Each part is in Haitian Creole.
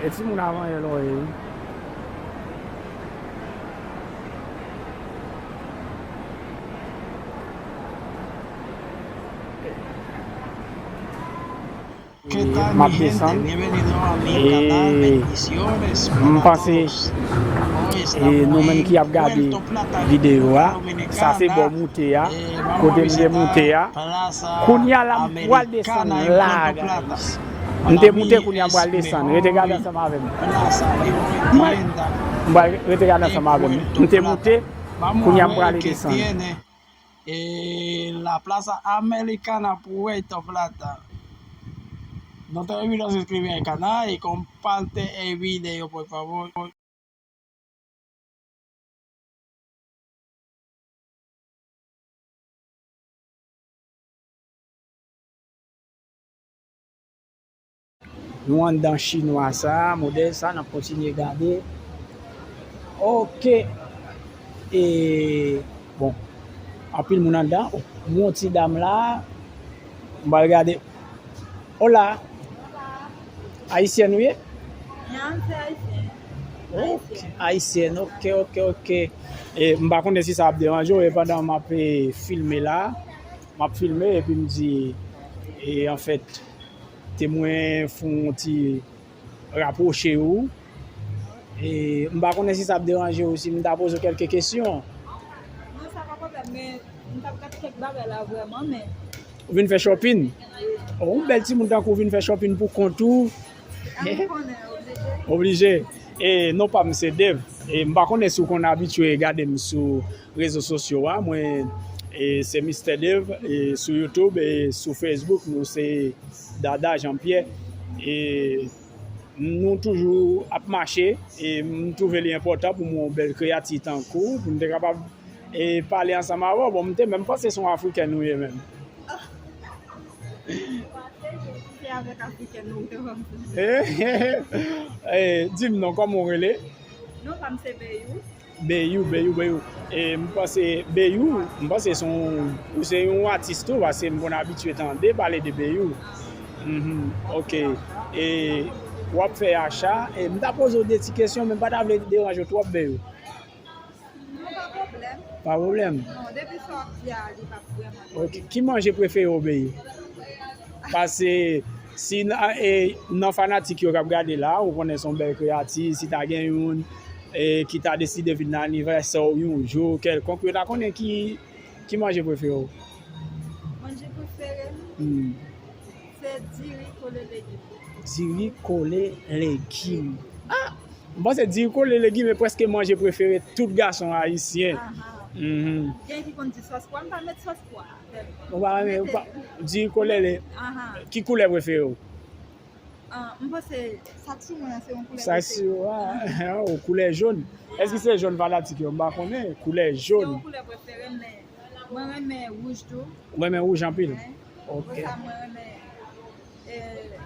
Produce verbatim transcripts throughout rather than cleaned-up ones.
E timoun avan yè lò ye wi. M ap desann. E m panse, e nou menm ki ap gade videyo a, sa se bò moute a, kote m te moute a. Kounye a la, m pral desann la, guys. M te moute, kounye a m pral desann. Rete gade ansanm avè m. M pral rete gade ansanm avè m. M te moute, kounye a m prale desann. Eh, la Plaza Americana, Puerto Plata. No te olvides suscribir al canal y comparte el video, por favor. Nou anndan chinwa sa, modèl sa, n ap kontinye gade. Ok. E, bon, anpil moun anndan. Yon ti dam la, m pral gade. Hola. Ayisyèn ou ye? Ya, m se ayisyen. Ok, ayisyèn, ok, ok, ok. E m pa konnen si sa ap deranje w, e pandan m ap, e, filme la, m ap filme epi m di, e, anfèt, te mwen fè yon ti rapwoche w. E m pa konnen si sa ap deranje w si m ta poze w kèlke kesyon. Non, sa pa pwoblèm, men m t ap gade kèk bagay la vrèman, men Ou vin fè shopping? Oh, yon bèl timoun tankou w vin fè shopping pou kont ou. Oblije. E non pa m se Dave. E m pa konnen si w konn abitye gade m sou rezo sosyo a. Mwen, e, se Mistè Dave, e, sou YouTube, e, sou Facebook, nou se Dada Jean Pierre. E nou toujou ap mache, e m twouve li enpòtan pou m wè yon bèl kreyati tankou w, pou m te kapab, e, pale ansanm avè w. Bon, m te menm panse se yon Afriken ou ye menm. Se avèk Afriken ou te wè m. E, di m non, kòman w rele? Non pa m se Beyou. Beyou, Beyou, Beyou. E m panse Beyou, m panse se yon, ou se yon atis tou, paske m konn abitye tande pale de Beyou. Mhm, ok. E w ap fè acha, e m ta poze w de ti kesyon, men m pa ta vle deranje w twòp, Beyou. Non, pa pwoblèm. Pa pwoblèm. Non, depi sa w ap di a, li p ap vrèman. Ok. Ki manje prefere w, Beyou? Paske si nan, e, nan fanatik yo k ap gade la, ou konnen se yon bèl kreyati, si ta gen youn, e, ki ta deside vin nan anivèsè w yon jou kèlkonk, yo ta konnen ki, ki manje prefere w. Manje prefere m? Hmm. Se diri kole legim. Diri kole legim. Ah! M panse diri kole legim e prèske manje prefere tout gason ayisyen. Aha. Mhm. Gen ki konn di sòs pwa, m pa met sòs pwa tèlman. Ou pa renmen, ou pa, diri kole le, aha, ki koulè prefere w? Ah, m panse sa k sou mwen an se yon koulè prefere. Sa k sou, ah, oh, koulè jòn. Èske se jòn fanatik yo? M pa konnen. Koulè jòn. Se yon koulè prefere m, men mwen renmen wouj tou. Ou renmen wouj anpil? Wi. Ok. Apre sa, mwen renmen, eh,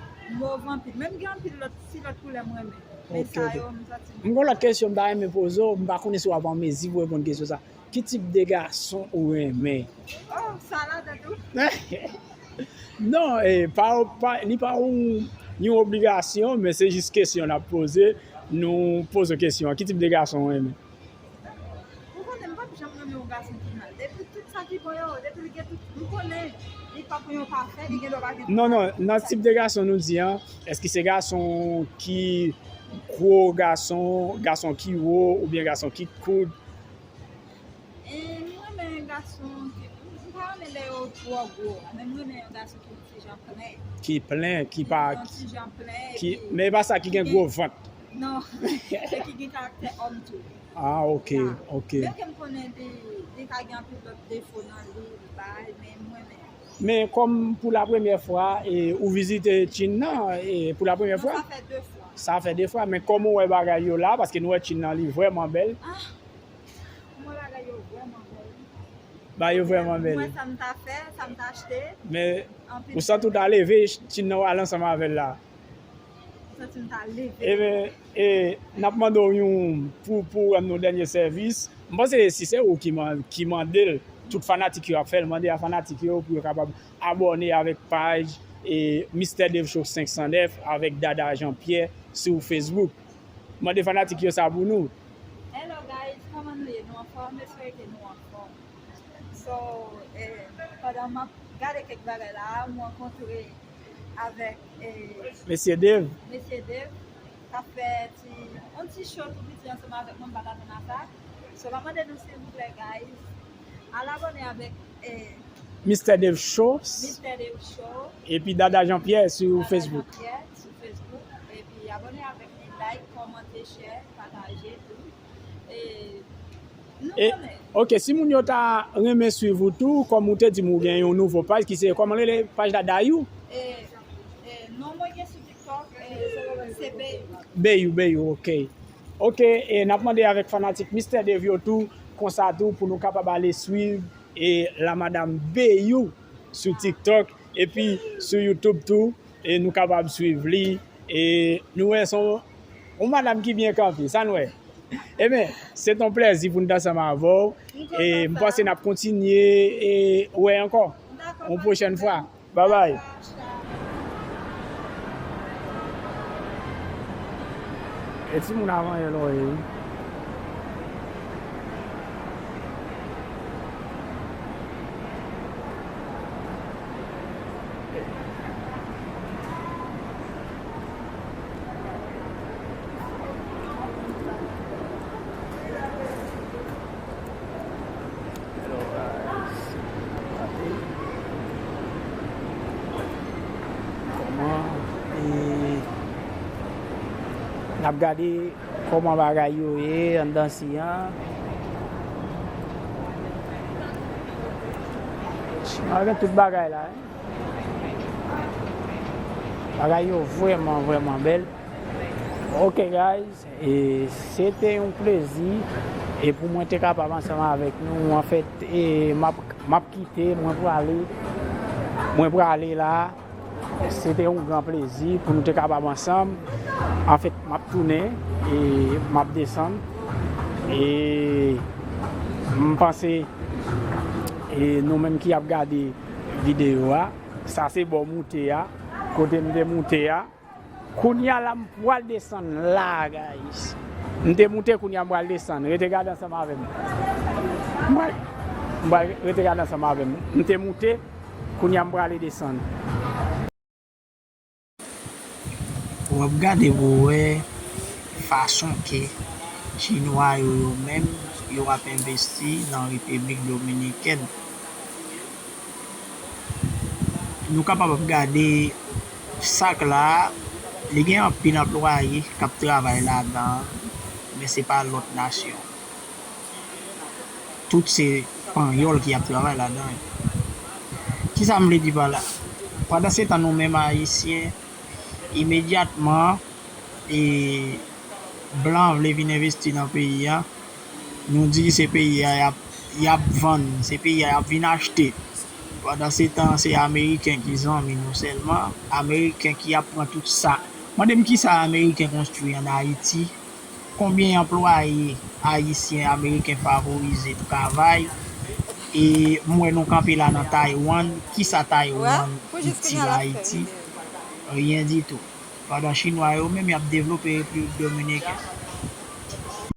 mov anpil. Menm gen anpil lòt, ti lòt koulè mwen renmen. Men sa yo, m santi m. M gen yon lòt kesyon m ta renmen poze w, m pa konnen si w ap an mezi pou reponn kesyon sa. Ki tip de gason ou renmen? Oh, sa ladan tou. Non, eh, pa, pa, li pa yon, yon obligasyon, men se jis kesyon n ap poze. Nou poze kesyon an, ki tip de gason ou renmen? Ou konnen m p ap janm renmen yon gason ki mal. Depi tout sa ki bon yo, depi li gen tout, m konnen li p ap yon pafè, li gen dwa pa gen tout sa. Non, non, nan tip de gason nou di an, èske se gason ki gwo gason, gason ki wo, oubyen gason ki kout? E, m renmen gason ki, m pa renmen lè yo twò gwo, men m renmen yon gason ki yon ti jan plen. Ki plen, ki pa, yon ti jan plen, ki, epi men e pa sa ki gen gwo vant. Non, e ki gen karaktè òm tou. Ah, ok, ok. Menm ke m konnen li, li ka gen anpil lòt defo nan li, li bay, men m renmen. Men kòm pou la premyè fwa, e, ou vizite Chin nan, e, pou la premyè fwa? Non, sa fè de fwa. Sa fè de fwa, men kòman w wè bagay yo la, paske nou wè Chin nan li vrèman bèl. Ah, m wè bagay yo vrèman bèl. Bagay yo vrèman bèl. M wè sa m ta fè, sa m ta achte. Men ou santi w ta leve Chin nan w al ansanm avè l la? Ou santi m ta leve. Ebyen, e, n ap mande w yon, pou, pou rann nou dènye sèvis. M panse si se ou ki man-, ki mande l, tout fanatik yo ap fè l, mande a fanatik yo pou yo kapab abòne avèk paj e Mister Dave Show senk san nèf avèk Dada Jean Pierre sou Facebook. Mande fanatik yo sa pou nou. Hello guys, kòman nou ye? Nou anfòm? M espere ke nou anfòm. So, eh, pandan m ap gade kèk bagay la, m rankontre avèk eh, Mesye Dave. Mesye Dave k ap fè ti, yon ti show tou piti ansanm avèk mwen, m pa t atann a sa. So, m ap mande nou silvouplè guys, al abòne avèk eh, Mister Dave Show Mister Dave Show epi Dada Jean Pierre sou Dada Facebook. Jean Pierre sou Facebook. Epi abòne avèk li, like, kòmante, share, pataje tou. E nou E, konnen. Ok, si moun yo ta renmen swiv ou tou, kòm ou te di m ou gen yon nouvo paj ki se, kòman rele paj la, Dayou? E, e non mwen gen sou TikTok, e, se Beyou. Beyou, Beyou, ok. Ok, e n ap mande avèk fanatik Mister Dave yo tou, konsa tou, pou nou kapab ale swiv e la madam Beyou sou TikTok, epi sou YouTube tou, e nou kapab swiv li, e nou wè se yon, yon madam ki byen kanpe, sa n wè. Ebyen, se t yon plèzi pou n t ansanm avè w, e m panse n ap kontinye e wè ankò yon pwochèn fwa. Babay. E timoun avan yè lò ye wi. Hello guys. Kòman e n ap gade kòman bagay yo ye anndan si an. Malgre tout bagay la, hein. Bagay yo vrèman, vrèman bèl. Ok guys, e se te yon plezi e pou mwen te kapab ansanm avèk nou. Anfèt, e m ap, m ap kite, mwen prale, mwen prale la. Se te yon gran plezi pou nou te kapab ansanm. Anfèt, m ap tounen e m ap desann. E m panse e nou menm ki ap gade videyo a, sa se bò moute a, kote m te moute a. Kounye a la m pral desann la, guys. M te moute, kounye a m pral desann. Rete gade ansanm avè m. M pral, m pral rete gade ansanm avè m. M te moute, kounye a m prale desann. W ap gade pou w wè fason ke Chinwa yo, yo menm, yo ap envesti nan Repiblik Dominikèn. Nou kapab ap gade sak la, li gen anpil anplwaye k ap travay ladan, men se pa lòt nasyon. Tout se panyòl ki ap travay ladan yo. Kisa m vle di pa la? Pandansetan, nou menm Ayisyen, imedyatman, e, blan vle vin envesti nan peyi a, nou di se peyi a y ap, y ap vann, se peyi a y ap vin achte. Pandansetan, se Ameriken ki zanmi nou sèlman, Ameriken ki ap pran tout sa. Mande m kisa Ameriken konstwi ann Ayiti, konbyen anplwaye Ayisyen, Ameriken favorize travay, e m wè nou kanpe la nan Taiwan, kisa Taiwan itil Ayiti? Ryen ditou. Pandan Chinwa yo menm y ap devlope Repiblik Dominikèn.